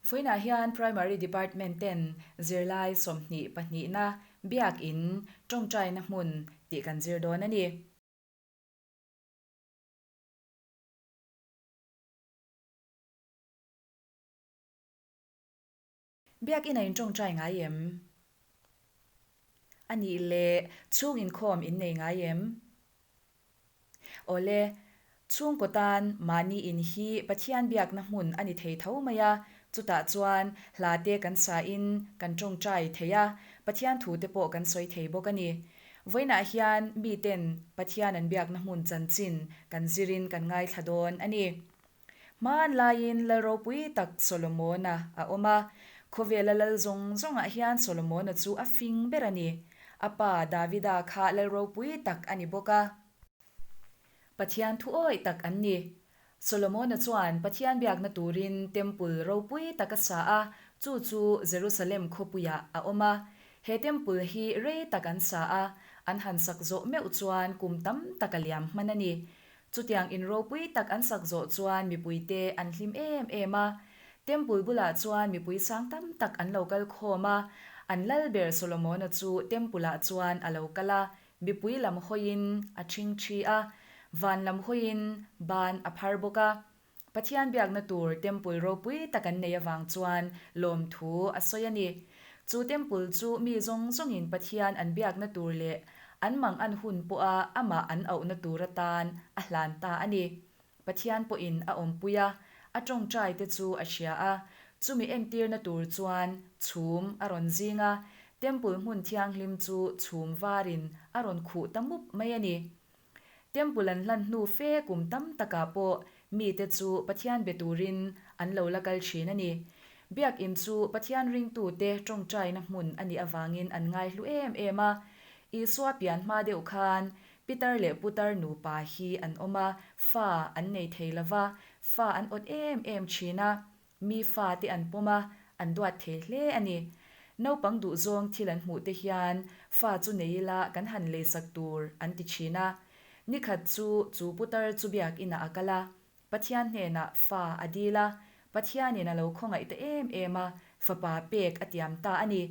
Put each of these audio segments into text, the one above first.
Vawiinah hian Primary Department ten zirlai 20 pahnihna Biak In, tawngtaina hmun tih kan zir dawn a ni. Biak In a intawngtai ngai em? A nih leh chhung inkhawm in nei ngai em? Awle, chhungkaw tan mahni in hi Pathian biakna hmun a ni thei tho mai a, chutah chuan hla te kan sa in kan tawngtai thei a, Pathian thu te pawh kan sawi thei bawk a ni. Vawiinah hian miten Pathian an biakna hmun chanchin kan zirin kan ngaithla dawn a ni. Hmanlaiin lal ropui tak Solomona a awm a, khawvela lal zawng zawngah hian Solomona chu a fing ber a ni. A pa Davida kha lal ropui tak a ni bawk a. Pathian thu awih tak an ni. Solomona chuan Pathian biakna turin temple ropui tak a sa a, chu chu Jerusalem khawpuiah a awm a. He temple hi rei tak an sa a, an han sak zawh meuh chuan kum tam tak a liam hman a ni. Chutiang in ropui tak an sak zawh chuan mipuite an hlim em em a. Temple bulah chuan mipui sang tam tak an lo kal khawm a. An lal ber Solomona chu temple ah chuan a lo kal a, mipui lam hawiin a ṭhing ṭhi a, van lam hawiin ban a phar bawk a. Pathian biakna tur temple ropui tak an nei avang chuan lawmthu a sawi a ni. Chu temple chu mi zawng zawngin Pathian an biakna tur leh an mang an hun pawha amah an auhna tur atan a hlan ta a ni. Pathian pawhin a awmpui a, a tawngtai te chu a hria a. Chumi entirna tur chuan chhum a rawn zing a, temple hmun thianghlim chu chhum varin a rawn khuh ta mup mai a ni. Temple an hlan hnu fe kum tam takah pawh mite chu Pathian be turin an lo la kal thin a ni. Biakinn chu Pathian ringtute tawngtaina hmun a nih avangin an ngaihlu em em a. Isua pian hma deuh khan Pitar leh Putar nupa hi an awm a, fa an nei thei lo va, fa an awt em em thin a. Mi fate an pawm a, an duat thei hle a ni. Naupang duhzawng thil an hmuh te hian fa chu nei ila kan han leisak tur an ti thin a. Nikhat chu chu putar chu biakinah a kal a, Pathian hnenah fa a dil a, Pathianin a lo khawngaih ta em em a, fapa pek a tiam ta a ni.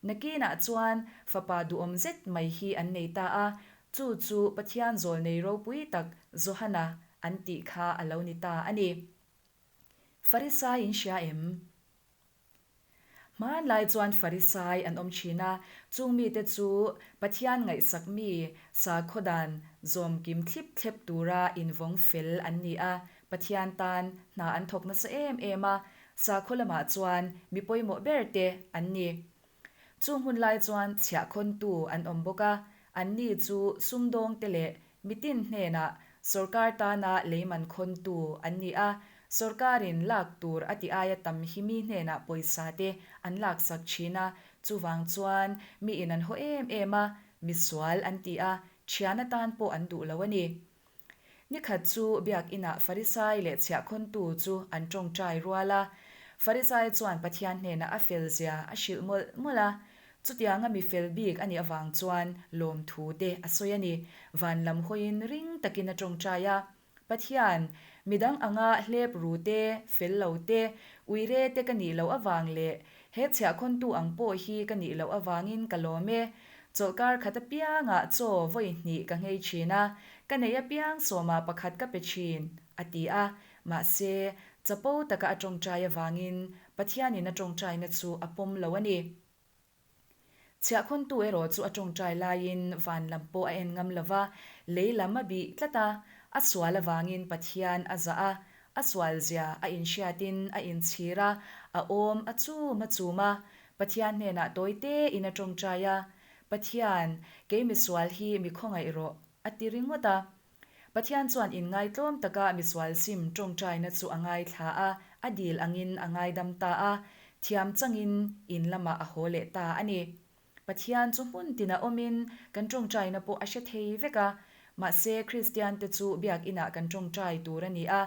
Nakinah chuan fapa duhawm zet mai hi an nei ta a, chu chu Pathian zawlnei ropui tak Johana an tih kha a lo ni ta a ni. Farisai in hria em? Hmanlai chuan Farisai an awm thin a, chung mite chu Pathian ngaihsak mi sakhaw dan zawm kim thlip thlep tura invawng fel an ni a, Pathian tan hna an thawk nasa em em a, sakhaw lamah chuan mi pawimawh ber te an ni. Chung hun lai chuan chhiahkhawntu an awm bawk a, anni chu sumdawngte leh mitin hnenah sawrkar tana leiman khawntu an ni a, sawrkarin lak tur a ti aia tam hi mi hnenah pawisa te an laksak thin a, chuvang chuan miin an haw em em a, misual an ti a, thian atan pawh an duh lo a ni. Nikhat chu Biakinah Farisai leh chhiahkhawntu chu an tawngtai rual a. Farisai chuan Pathian hnenah a fel zia a hrilh mawlh mawlh a. Chutianga mi fel bik a nih avang chuan lawmthu te a sawi a ni. Van lam hawiin ring takin a tawngtai a. Pathian, midang anga hlep ru te, fel lo te, uire te ka nih loh avang leh he chhiahkhawntu ang pawh hi ka nih loh avangin ka lawm e. Chawlhkar khat apiangah chaw vawi hnih ka nghei thin a, ka nei apiang sawma pakhat ka pe thin, a ti a. Mahse, chapo taka a tawngtai avangin Pathianin a tawngtaina chu a pawm lo a ni. Chhiahkhawntu erawh chu a tawngtai laiin van lam pawh a en ngam lo va, lei lam a bih tlat a, a sual avangin Pathian a zah a, a sualzia a inhriatin a inchhir a, a awm a chum a chum a, Pathian hnenah tawi tein a tawngtai a, Pathian, kei misual hi mi khawngaih rawh, a ti ringawt a. Pathian chuan inngaitlawm taka misual sim tawngtaina chu a ngaithla a, a dil angin a ngaidam ta a, thiam changin in lamah a haw leh ta a ni. Pathian chu hmun tinah awmin kan tawngtaina pawh a hre thei vek a, mahse Kristiante chu biakinah kan tawngtai tur a ni a,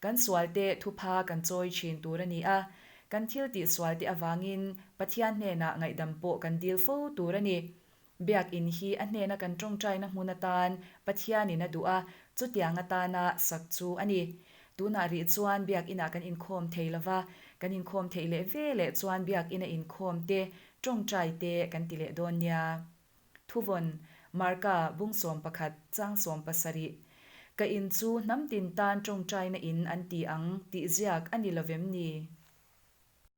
kan sualte thupha kan chawi thin tur a ni a, Kan thil tih sual te avangin Pathian hnenah ngaihdam pawh kan dil fo tur a ni. Biakin hi a hnena kan tawngtaina hmun atan Pathianin a duh a, chutiang atana sak chu a ni. Tunah rih chuan biakinah kan inkhawm thei lo va, Kan inkhawm theih leh ve leh chuan biakina inkhawm te, ṭawngṭai te kan ti leh dawn nia. Thuvawn, Marka, bung 11, chang 70. Ka in chu hnam tin tan ṭawngṭaina in an ti ang tih ziak a ni lovem ni?